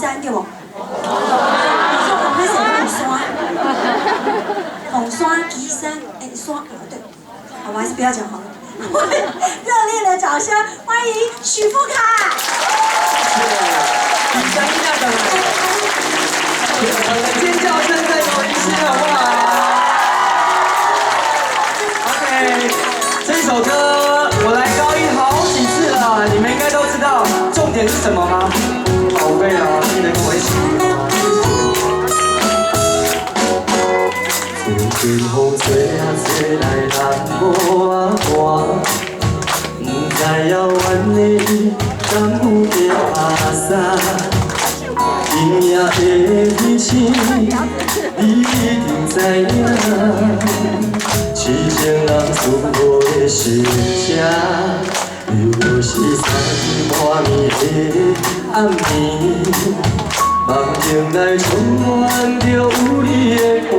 山對無？我們是鳳山，鳳山旗山，哎，山對，好，我還是不要講好了。熱烈的掌聲歡迎許富凱。緊張一下的，尖叫聲再有一次好不好？OK，這首歌我來高音好幾次了，你們應該都知道重點是什麼嗎？寶貝啊，記得跟我一起。陣風吹啊吹來，人無啊寒，不知遙遠的你敢有在阿三？今夜的天星，你一定知影，痴情人思无的心声，又是三更半暝的暗暝，梦境內充滿著有你的空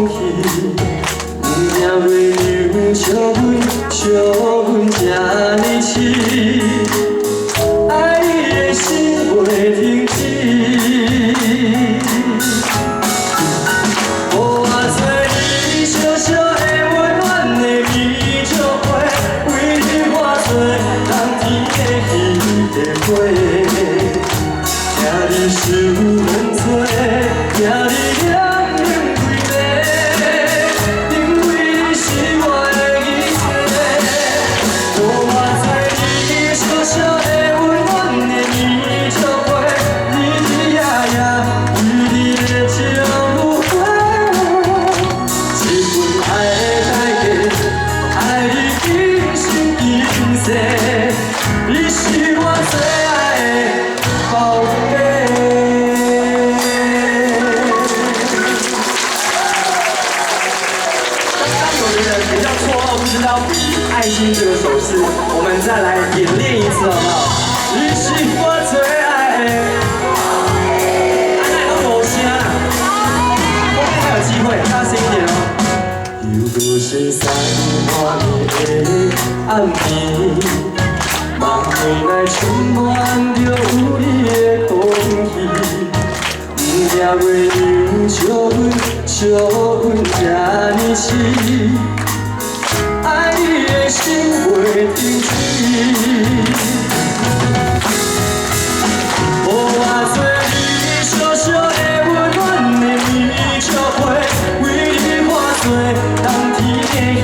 氣，不驚月亮笑阮，笑阮這呢痴，愛你的心袂停止。予我做你小小的溫暖的美石花，為你化做冬天的彼個花。聽你受風吹，聽你涼冷規暝，因為你是我的一切。予我做你小小的溫暖的美石花，日日夜夜為你的情如花。這份愛的代價，愛你今生今世，你是我最愛的寶貝。剛剛有的人比較錯愕，不知道比愛心這個手勢，我們再來演練一次好不好？你是我最愛的，阿奈都無聲，後面還有機會，大聲一點哦。又閣是三更半暝的暗暝，夢境內充滿著有你的空氣，不驚月亮笑阮，笑阮這呢痴，愛你的心袂停止。予我做你小小的溫暖的美石花，為你化做冬天的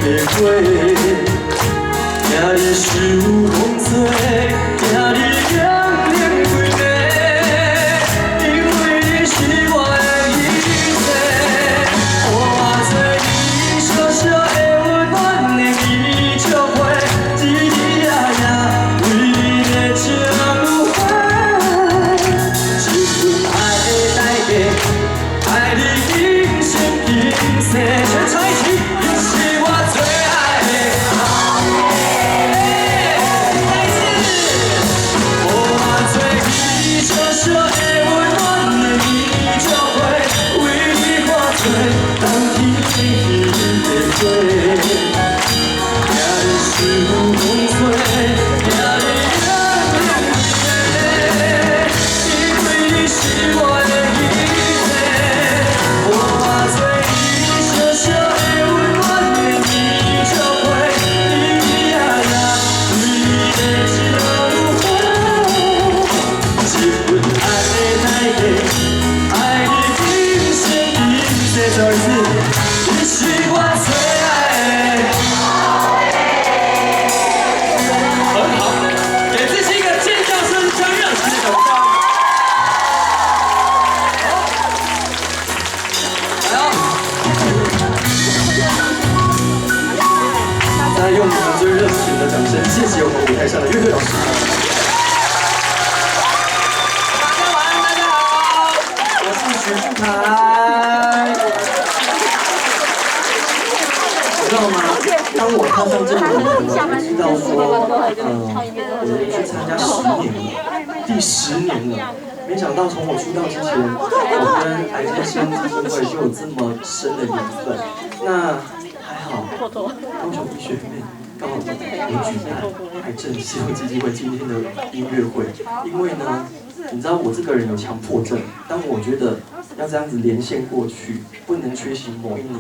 彼個花。聽你受風吹，聽你涼冷規暝，因為你是我的一切。予我做你小小的溫暖的美石花，日日夜夜為你的情如花。這份愛的代價，愛你今生今世，全場一起，你是我最愛的。再一次，予我做你小小的溫暖的美石花，為你化做冬天的彼個花。聽你受風吹，聽你涼冷規暝，因為你是我的一切。予我做你小小的溫暖的美石花，日日夜夜為你的情如花。這份愛的代價，愛你今生今世。再一次，你是我最愛的。很好，給自己一個尖叫聲加熱情的掌聲。好，來哦！再用你們最熱情的掌聲，謝謝我們舞台上的樂隊老師。大家晚安，大家好，我是許富凱。你知道嗎？當我踏上這個舞台，我才知道說，我連續參加十年了，第10年了。沒想到從我出道之前，我跟癌症希望基金會就有這麼深的緣分。那還好，高雄醫學院剛好有舉辦癌症希望基金會今天的音樂會，因為呢，你知道我這個人有強迫症，當我覺得要這樣子連線過去，不能缺席某一年。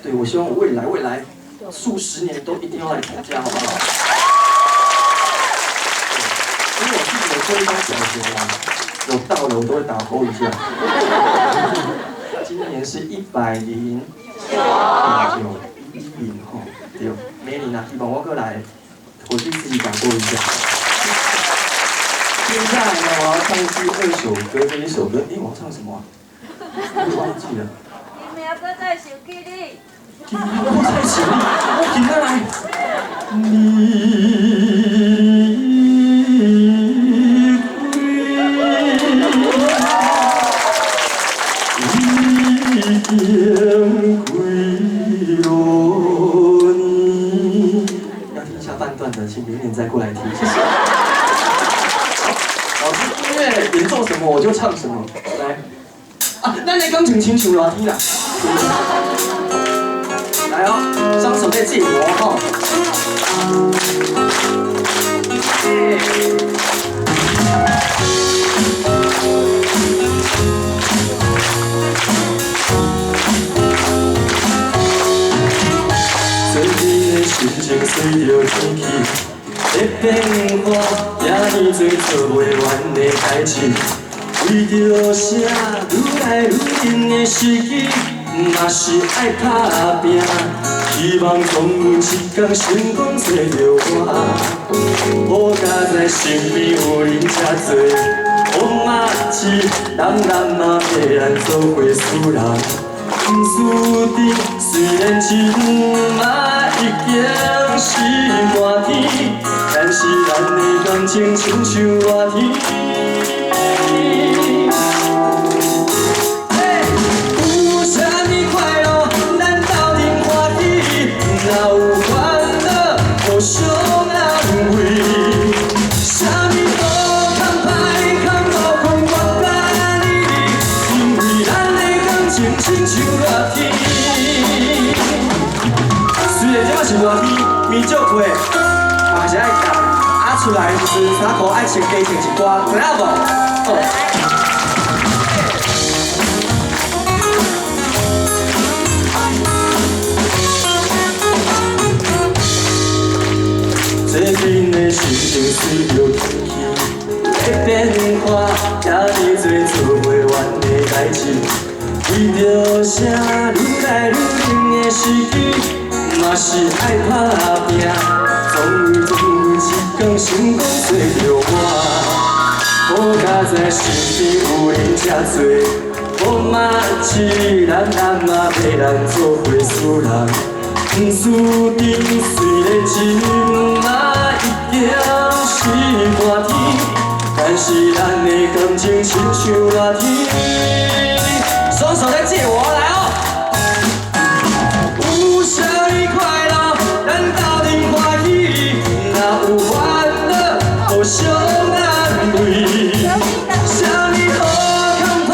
對，我希望我未來數十年都一定要來參加，好不好？因為我自己有做一張表格啦，有到了我都會打勾一下。今年是109，110吼，對，明年啊，希望我閣來，回去自己打勾一下。接下來呢，我要唱第二首歌，這一首歌，欸，我要唱什麼啊？我忘記了。今暝閣再想起你。今暝閣再想你，我今仔來。你已經幾落年。要聽下半段的，請明年再過來聽，謝謝。老師，音樂演奏什麼我就唱什麼，來。啊，咱的感情親像熱天啦。來哦，雙手在自己磨哈。最近的心情隨著天氣的變化，這呢多做袂完的代誌。為著啥愈來愈冷的時機，嘛是愛打拼。希望總有一天成功找著我。好佳哉身邊有恁這多，我嘛是男人嘛欲咱做伙输人。毋输阵，虽然这马已經是熱天，但是咱的感情親像熱天。有啥物快樂，咱鬥陣歡喜；若有煩惱，互相安慰。啥物好康歹康，無管我佮你，因為咱的感情親像熱天。雖然這擺是熱天，棉足皮，嘛是愛夾。啊，出來的時陣衫褲愛穿加穿一寡，知影無？好。最近的心情隨著天氣的變化，這呢多做袂完的代誌。為著啥愈來愈冷的時機，嘛是愛打拼。總有一天成功找著我。好佳哉身邊有恁這多，我嘛是咱咱嘛欲咱做伙輸人。毋輸陣，雖然這馬已經是熱天，但是咱的感情親像熱天。雙手來借我來哦。有啥物快樂，咱鬥陣歡喜；若有煩惱，互相安慰。啥物好康歹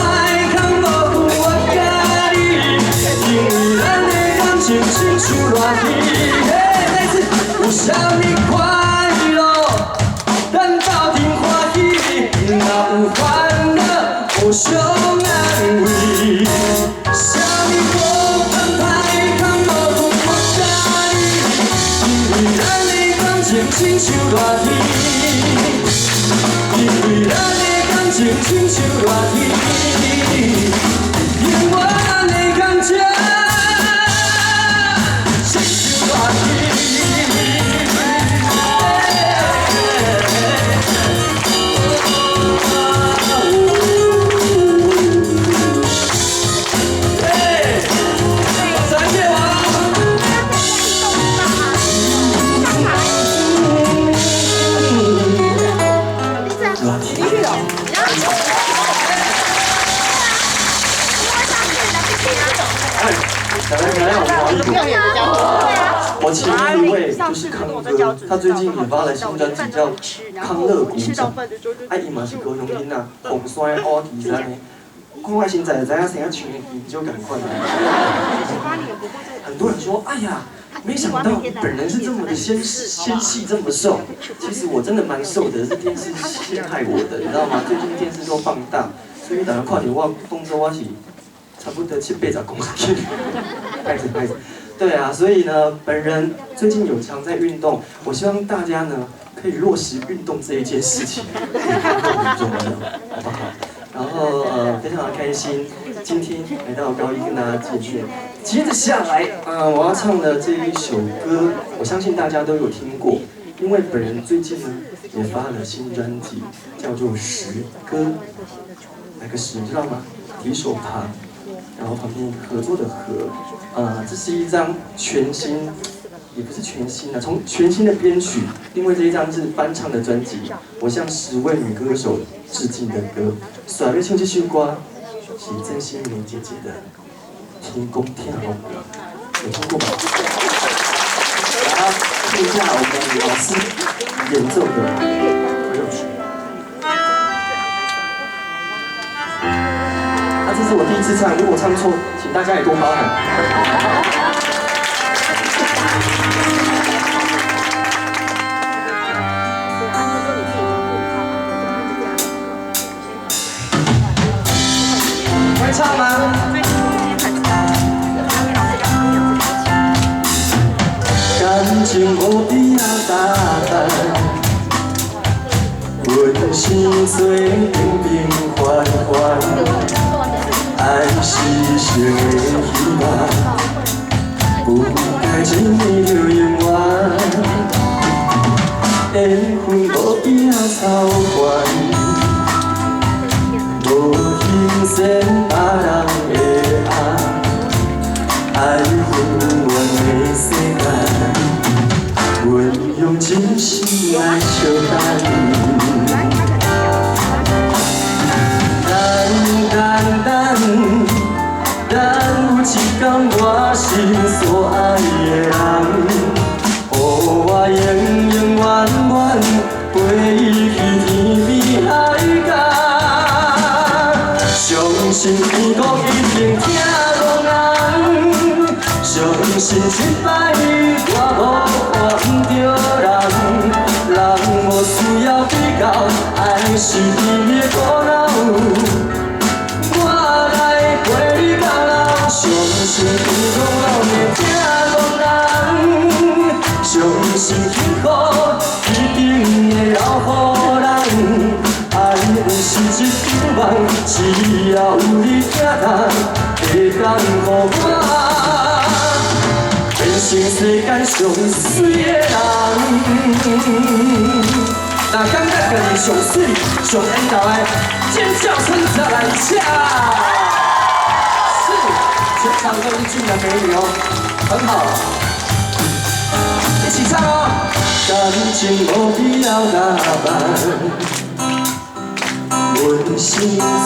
康，無管我佮你，因為咱的感情親像熱天。再一次，有啥物快樂，咱鬥陣歡喜；若有煩惱，互相安慰。啥物好康歹康，無管我佮你，因為咱的感情親像熱天。因為咱的感情親像熱天，因為咱的感情親像熱天。再見啊！熱天。來來來，我前一位就是康哥，他最近也發了新專輯叫《康樂鼓掌》，啊，伊嘛是高雄囡仔，鳳山烏旗山的。看我現在就知影聲音唱的就趕快。很多人說，哎呀，沒想到本人是這麼的纖纖細，這麼瘦。其實我真的蠻瘦的，是電視陷害我的，你知道嗎？最近電視都放大，所以大家看到我當作我是差不多七八十公斤。開始開始，對啊，所以呢，本人最近有常在運動，我希望大家呢可以落實運動這一件事情，運動很重要，好不好？然後非常的開心，今天來到高一跟大家見面。接着下來，我要唱的這一首歌，我相信大家都有聽過，因為本人最近呢也發了新專輯，叫做《十歌》，哪個十你知道嗎？提手旁，然後旁邊合作的合，這是一張全新，也不是全新的，從全新的編曲，因為這一張是翻唱的專輯，我向10位女歌手致敬的歌。所以要唱這首歌是鄭欣宜姐姐的《天公疼予》，有聽過嗎？來啊，聽一下我們老師演奏的歌曲。啊，這是我第一次唱，如果唱錯，請大家也多包涵。會唱嗎？感情無必要打扮，阮生做平平凡凡，愛是生的希望，不該輕易就永遠。緣分無必要操煩，無欣羨別人的愛，愛分阮的世間，阮用真心來相等。等等等，等有一天我心所愛的人，予我永永遠遠陪伊去天邊海角。相信天公一定疼憨人，相信這擺我無看毋著人，人無需要比較，愛是甜蜜的苦惱。我來陪你到老，相信天公老會疼憨人，相信幸福一定會留予人。愛毋是一場夢，只要有你疼痛，會當予我變成世間上媠的人。若感覺家己上媠、上緣投的，尖叫聲再來一下！是，全場都是俊男美女哦，很好，一起唱哦。感情無必要打扮，阮生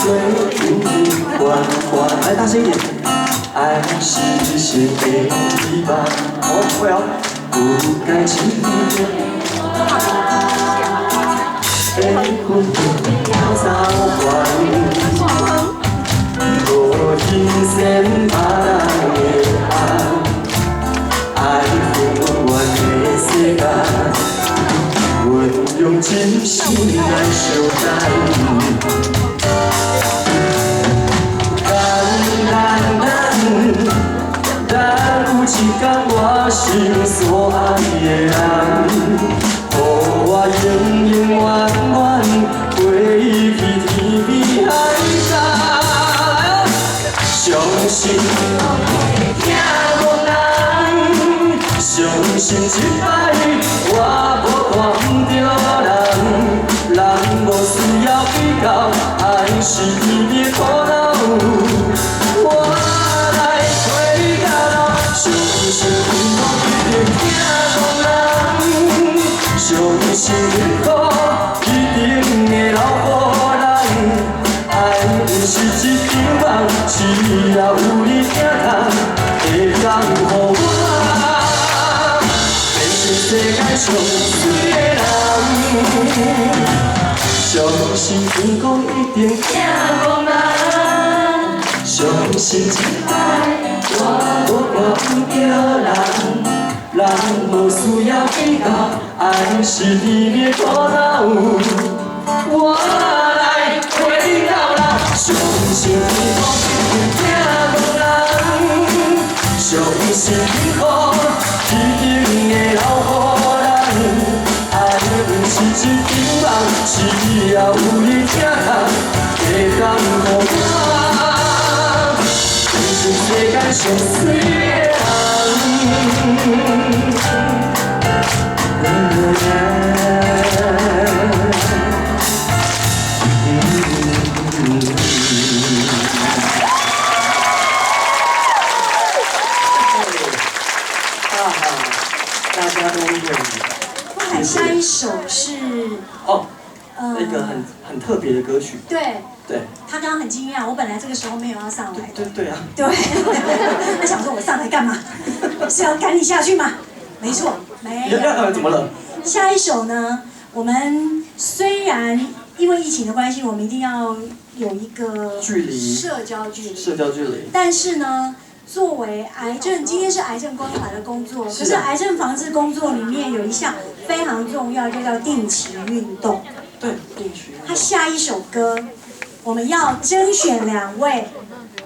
做平平凡凡。來，大聲一點。愛是生的希望，哦，會哦。不該輕易就緣分不要操煩，無欣羨別人的愛，愛分阮的世間，阮用真心來相等。等等等，等有一天我心所愛的人，予我永永遠遠陪伊去天邊海角。相信疼憨人，相信這擺我無看毋著人，人無需要比較，愛是甜蜜的苦惱。我來陪你到老，相信天公一定疼憨人，相信幸福一定會留予人。愛毋是一場夢，只要有你疼痛，會當予我變成世間上媠的人。相信天公一定疼憨人，相信這擺我無看毋著人，人無需要比較，愛是甜蜜的苦頭。我來陪你到老，相信天空會疼無人，相信幸福一定會留予人。愛毋是一場夢，只要有你疼痛，會當予我變成世間上媠的人。啊，大家都会。哇，下一首是哦，一个很特别的歌曲。對。對。他剛剛很驚訝，我本來這個時候沒有要上來。對對啊。對，他想說我上來幹嘛？是要趕你下去嗎？沒錯，沒有。怎麼了？下一首呢？我們雖然因為疫情的關係，我們一定要有一個距離，社交距離，社交距離。但是呢，作為癌症，今天是癌症關懷的工作，可是癌症防治工作裡面有一項非常重要，就叫定期運動。對，定期。他下一首歌，我們要甄選兩位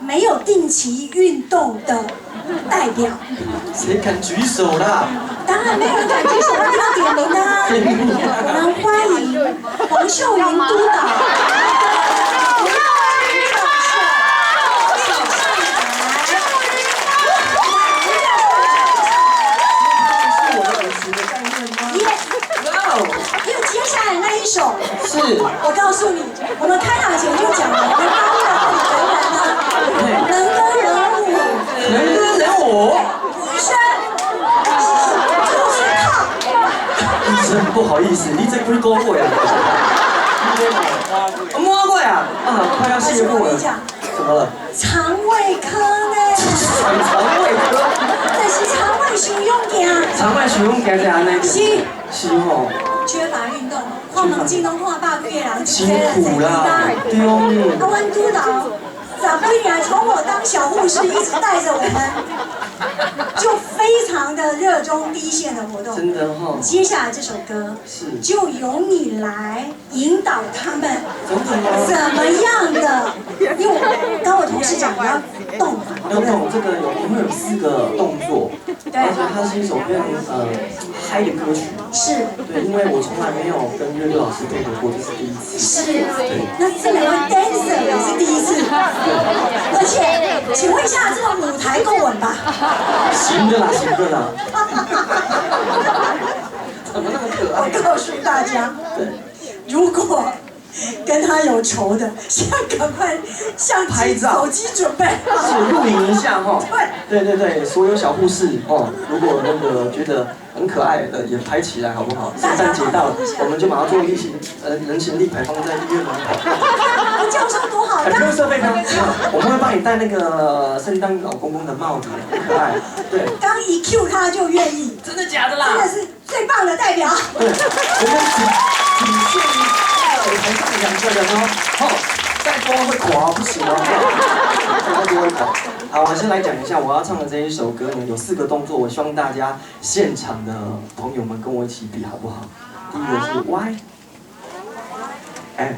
沒有定期運動的代表。誰敢舉手啦？當然沒有人敢舉手，一定要點名的啊！我們歡迎黃秀雲督導。是我的舞池的概念嗎？耶！因為接下來那一首，是，我告訴你，我們開場前就講了，我們8月會回來呢，能歌能舞，能歌能舞，醫生就是靠。醫生不好意思，你這幾個月啊？摸過啊？啊，快要謝幕了。怎麼了？腸胃科呢？腸胃科。這是腸胃傷勇健。腸胃傷勇健是按呢？是。是吼。缺乏運動，看門診攏看百幾個人，辛苦啦，對。啊，阮督導十幾年從我當小護士一直帶着我們，就非常的熱衷第一線的活動。真的哈。接下來這首歌是就由你來引導他們，真的嗎？怎麼樣的？因為我剛我同事講你要動嘛，要動，這個有因為有4個動作，對，而且它是一首非常嗨的歌曲。是。對，因為我從來沒有跟樂隊老師配合過，這是第一次。是。對。那這兩位 dancer 也是第一次。而且，請問一下，這個舞台夠穩吧？行的啦，行的啦。怎麼那麼可愛？我告訴大家，對，如果跟他有仇的，現在趕快相機、拍照、手機準備，是錄影一下哈。對，對對對，所有小護士哦，如果那個覺得很可愛的，也拍起來好不好？聖誕節到了，我們就馬上做一些人形立牌放在醫院門口。教授多好，不用設備嗎？我們會幫你戴那個聖誕老公公的帽子，很可愛。對，剛一 Q 他就願意，真的假的啦？真的是最棒的代表。對，我們僅限於舞台上2個人哦，哦，再多會垮，不行哦，再多會垮。好，我先來講一下我要唱的這一首歌呢，有4個動作，我希望大家現場的朋友們跟我一起比，好不好？第一個是 Y M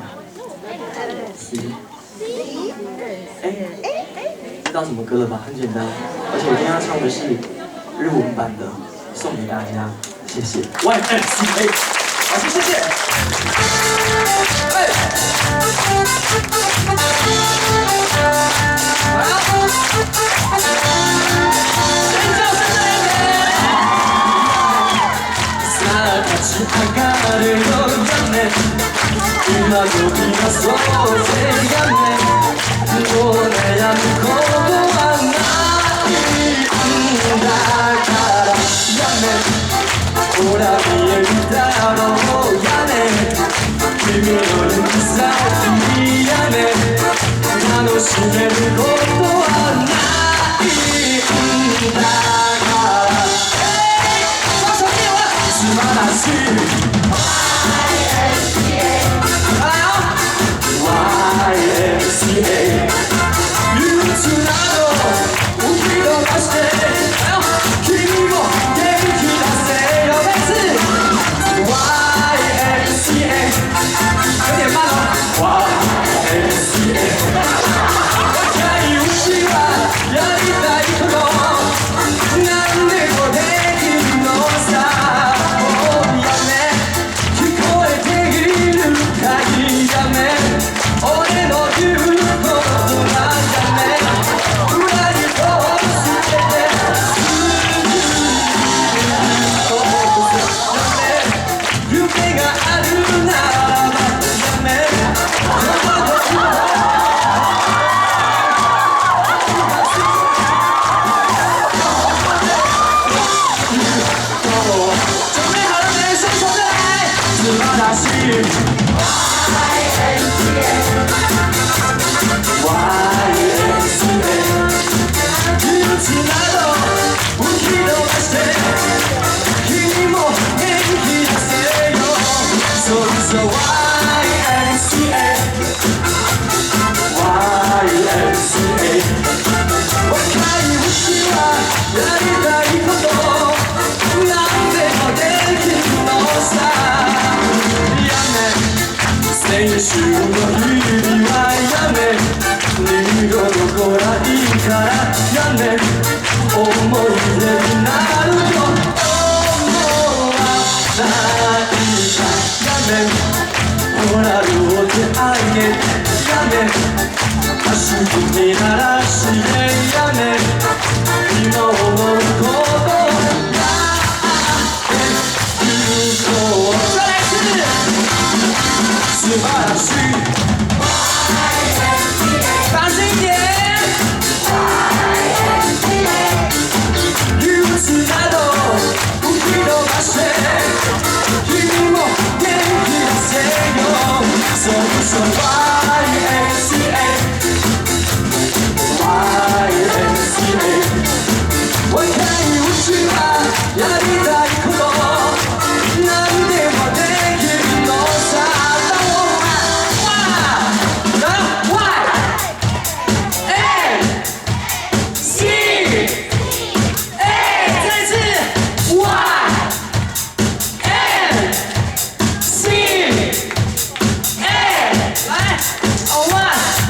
C A，知道什麼歌了吧？很簡單，而且我今天要唱的是日文版的，送給大家，謝謝。Y M C A，好，謝謝。哎，來啊！尖叫聲再一遍。さあ立ち上がれよやめ、今呼び出そうぜやめ、もう悩むことはないんだからやめ、ほら見えるだろうやめ、君の指先やめ、楽しめることはないんだから。双手は素晴らしい。来哦，YMCA，憂鬱など吹き飛ばして、君も元気春の日々はやめ二度と来ないからやめ思い出になると思わないかやめほら両手あげてやめ足踏み鳴らしてやめ今思うことやってゆこう。再来一次，素晴らしい。大聲一點。憂鬱など吹き飛ばして君も元気出せよ。そうそう YMCA YMCA 若いうちはやりたいこと何でもできるのさ。 Y M C A，再一次 Y M C A，來，a one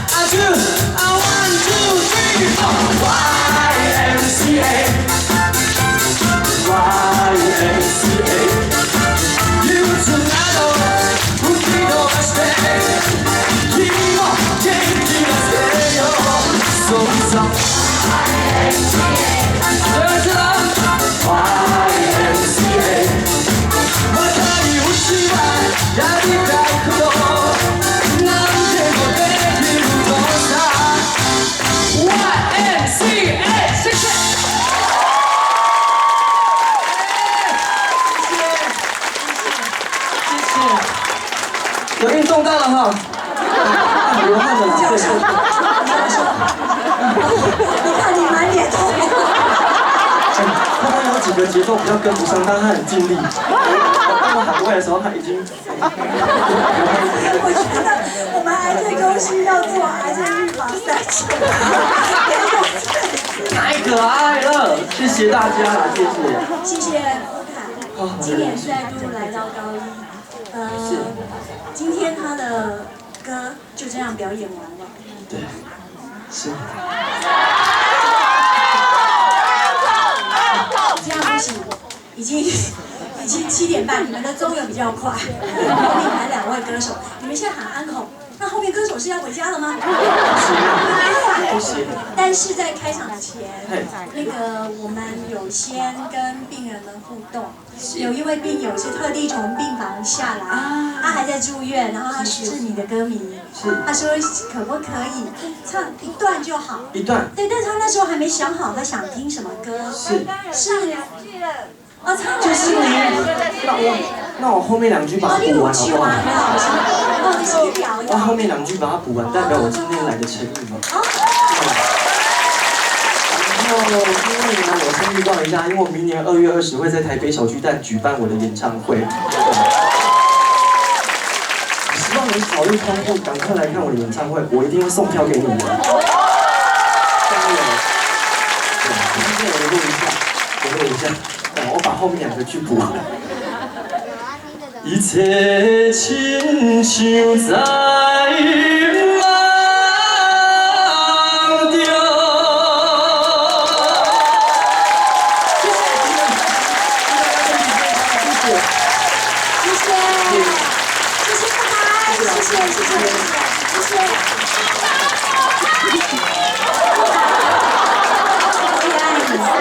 a two a one two three four Y M C A Y M C A 憂鬱など吹き飛ばして君も元気出せよ。そうさ最後一次啦 YMCA 若いうちはやりたいこと何でもできるのさ YMCA 謝謝。謝謝，有運動到了哈，流汗了，教授，教授，你看你滿臉通紅。剛剛有幾個節奏比較跟不上，但他很盡力。當我喊過來的時候，他已經。我覺得我們癌症中心要做癌症預防3針，太可愛了，謝謝大家啦，謝謝。謝謝富凱，今年再度來到高一，今天他的歌就這樣表演完了。對，是。這樣不行，已經7點半，你們的鐘又比較快。後面還兩位歌手，你們現在喊安可，那後面歌手是要回家了嗎？不行。但是在開場前，那個我們有先跟病人們互動，有一位病友是特地從病房下來，他還在住院，然後他是你的歌迷，他說可不可以唱一段就好？一段。對，但是他那時候還沒想好他想聽什麼歌。是。是。哦，唱就是你。那我後面兩句把它補完好不好？我後面兩句把它補完，代表我今天來的誠意嘛。然後，因為呢，我先預告一下，因為我明年2月20會在台北小巨蛋舉辦我的演唱會。希望你早日康復，趕快來看我的演唱會，我一定會送票給你們。加油！對，我錄一下，我錄一下，我把後面兩個句補完。一切親像在夢中。謝謝，謝謝，謝謝富凱，謝謝，謝謝，謝謝。